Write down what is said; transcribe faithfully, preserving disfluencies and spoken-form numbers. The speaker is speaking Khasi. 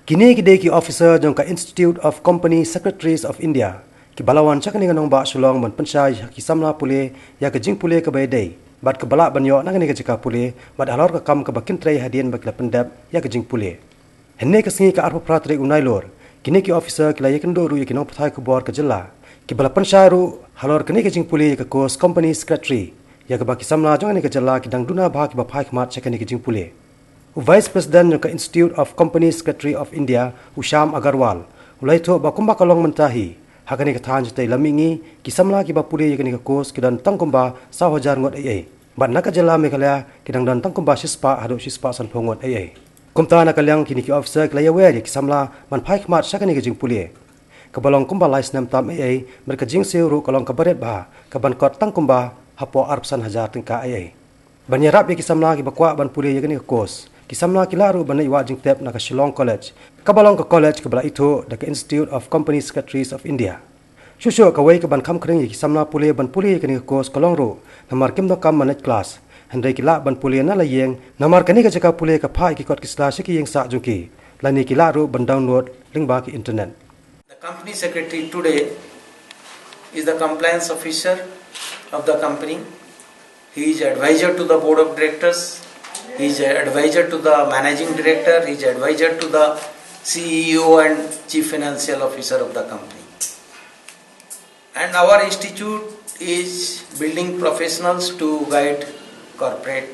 Kine ki dei ki officer jong ka Institute of Company Secretaries of India, kiba la wan sha kane ka nongbah Shillong ban pynshai ha ki samla pule ïa ka jingpule kaba ïadei bad kaba lah ban ïoh na kane ka jaka pule bad halor ka kam kaba kin trei hadien ba ki la pyndep ïa ka jingpule. Hynne ka sngi ka arphew phra tarik u Nailur, kine ki officer ki la ïakynduh ruh ïa ki nongpathai khubor ka jylla, kiba la pynshai ruh halor kane ka jingpule ïa ka course Company Secretary, ïa kaba ki samla jong kane ka jylla ki dang duna bha kiba phai khmat sha kane ka jingpule. U Vice President jong ka Institute of Company Secretary of India, u Shyam Agarwal, u la ïathuh ba kumba ka long mynta hi, ha kane ka thaiñ shatei la mihngi, ki samla kiba pule ïa kane ka course ki don tang kumba saw hajar ngut ei ei. Bad na ka jylla Meghalaya ki dang don tang kumba shispah haduh shispah sanphew ngut ei ei. Kumta na ka liang kine ki officer ki la ïawer ïa ki samla ban phai khmat sha kane ka jingpule, kaba long kumba lai snem tam ei ei, bad ka jingsiew ruh ka long kaba rit bha, kaban kot tang kumba hapoh arphew san hajar tyngka ei ei. Ban ïarap ïa ki samla kiba kwah ban pule ïa kane ka course, ki samla ki lah ruh ban leit wad jingtep na ka Shillong College, kaba long ka college kaba la ithuh da ka Institute of Company Secretaries of India. Shuh shuh kawei kaban kham khring ïa ki samla pule ban pule ïa kane ka course ka long ruh namar kim donkam ban leit klas, hynrei ki lah ban pule na la ïing namar kane ka jaka pule ka phah ïa ki kot ki sla sha ki ïing sah jong ki, lane ki lah ruh ban download lyngba ki internet. The company secretary today is the compliance officer of the company. He is advisor to the board of directors. He is advisor to the managing director. He is advisor to the C E O and chief financial officer of the company. And our institute is building professionals to guide corporate